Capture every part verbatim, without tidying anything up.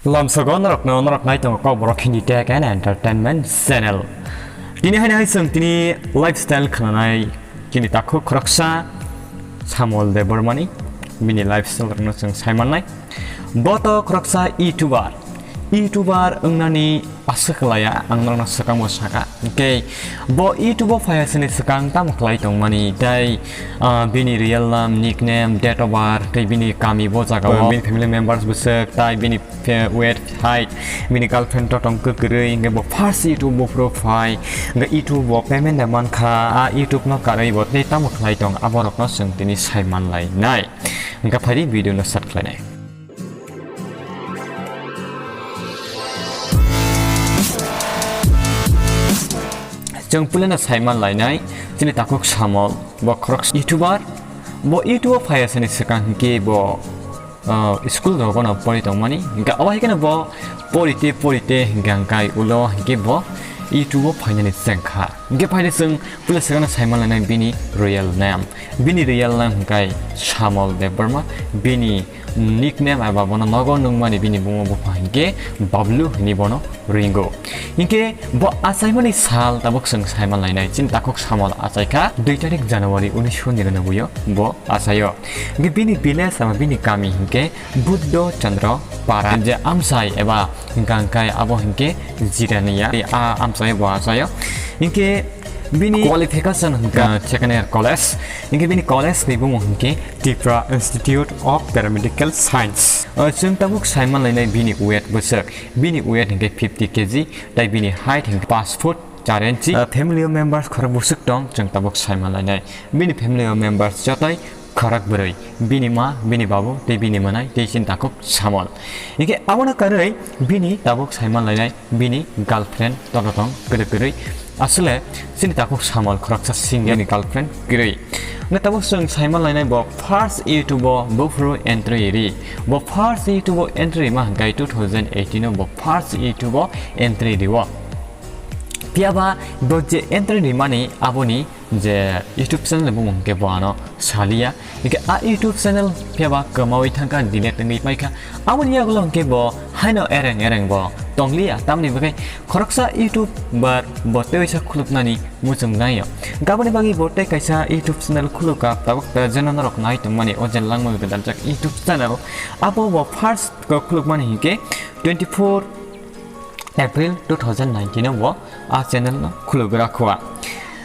Lamsogo norokno norok nai tongo Kokborok Hindi Tech and Entertainment Channel. Tini haino hai chwng tini lifestyle khwnanai chini takhuk khoroksa Samol Debbarmani bini lifestyle rokno chwng sai mannai. Bo to khoroksa YouTuber. YouTuber wngnani aswk laya ang norokno swkangbo saka. Hwnkhe bo YouTube o phaiya sini swkang tamo khlai tongmani tei, ah, bini real name, nickname, date of birth tei bini kami bo jaga o, bini family members bwswk tai bini fe-, weight, height, bini girlfriend to tong kwrwi, hwnkhe bo first YouTube buphuru phai, hwnkhe YouTube bo payment da mankha, a YouTube no karwi bo tei tamo khlai tong, aborokno chwng tini sai manlainai. Hwnkhe phaidi video no start khlainai. Chwng puilano sai manlainai, chini takhuk Samol, bo khoroksa YouTuber, bo YouTube o phaiya sini swkang hwnkhe bo, ah, school rogono pori tongmani, hwnkhe abo hai kheno bo porite porite hwnkhe hwnkhe ulo hwnkhe bo YouTube o phainani chengkha. Hwnkhe phaidi chwng puila swkangno sai manlainai bini real name. Bini real name hwnkhe Samol Debbarma, bini nickname eba bono nogo nungmani bini bumung bupha hwnkhe Bablu hinwi bono ringo. Hinkhe bo achaimani sal tabuk chwng sai manlainai, chini takhuk Samol achaikha dui tarik January unisho niranoboi o bo achaio. Hinkhe bini village eba bini kami hinkhe Buddho Chandra Para, je amchai eba hwnkha hwnkhe abo hinkhe Jirania a amchai bo achaio. Hinkhe bini qualification hwnkha second year college. Hinkhe bini college ni bumung hinkhe Tripura Institute of Paramedical Science. O, chwng tabuk sai manlainai bini weight bwswk. Bini weight hinkhe fifty K G, tei bini height hinkhe paanch foot char inchi. O, family o members khorok bwswk tong, chwng tabuk sai manlainai. Bini family o members jotoi khorok bwrwi, bini ma, bini babu, tei bini mwnai, tei chini takhuk Samol. Hinkhe abono karwi bini tabuk sai manlainai bini girlfriend tongtong kwrwi kwrwi. Aswle chini takhuk Samol khoroksa single ni girlfriend kwrwi. Hwnkhe tabuk chwng sai manlainai bo first YouTube o buphuru entry ri. Bo first YouTube o entry ma hwnkhe two thousand eighteen o bo first YouTube o entry rio. Phiyaba bo je entry rimani aboni je YouTube channel ni bumung hwnkhe bo ano saliya. Hinkhe a YouTube channel phiyaba kwmawi thangkha, delete wngwi paikha. Aboni yagulo hwnkhe bo haino ereng ereng bo tongliya, tamni bagwi khoroksa YouTuber bo tei waisa khuluknani muchung naio. Aboni bagwi bo tei kaisa YouTube channel khulukha, tabuk present o norok nai tongmani o je langmani gwdaljakh YouTube channel. Abo bo first khulukmani hinkhe twenty four April two thousand nineteen o bo a channel no khulugra khua.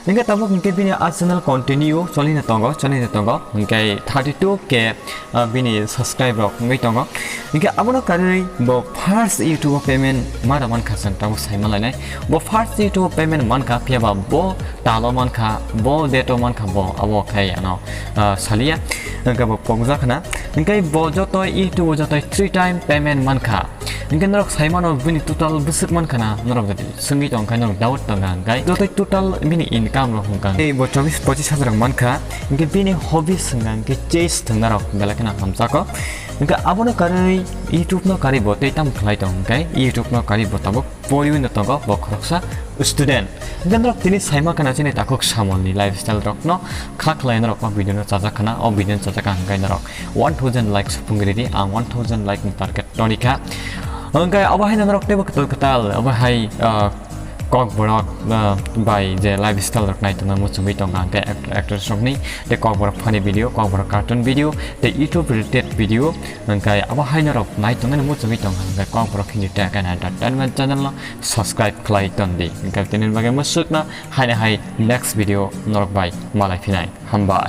Hinkhe tabuk hinkhe bini a channel continue cholina tongo, cholina tongo. Hinkhe thirty two K, ah, bini subscribe rok wngwi tongo. Hinkhe abono karwi bo first YouTube o payment ma rw mankha chwng tabuk sai manlainai. Bo first YouTube o payment mankha, phiyaba bo talo mankha, bo date o mankha, bo abo khai ano, ah, saliya. Hinkhe bo pokjak khna. Hinkhe bo joto YouTube o joto three time payment mankha. Hinkhe norok sai mano bini total bwswk mankha na, norok jodi swngwi tong khe norok doubt tong kha, hinkhe joto total bini income rok hwnkha. Tei bo chobis pochis hajar rok mankha, hinkhe bini hobbies hwnkha hinkhe chess thwngna rok belai kheno hamjako. Hinkhe abono karwi YouTube no karwi bo tei tamo khlai tong hinkhe YouTube no karwi bo tabuk poriwi no tongo bo khoroksa student. Hinkhe norok tini sai mankha na chini takhuk Samol ni lifestyle rok no kha khlai norok o video no chajak khna, o video no chajak kha hinkhe norok one thousand likes phungri di, ang one thousand like ni target tonikha. Hwnkhe abo haino norok teibo kwtal kwtal abo hai, ah, Kokborok, ah, bai je lifestyle rok nai tongna muchungwi tongkha, hwnkhe act-, actress rokni tei Kokborok funny video, Kokborok cartoon video tei YouTube related video, hwnkhe abo hai norok nai tongna muchungwi tongkha, hwnkhe Kokborok Hindi Tech and Entertainment channel no subscribe khlai tondi. Hwnkhe tini bagwi muchungna haino hai next video norok bai malai phinai. Hambai.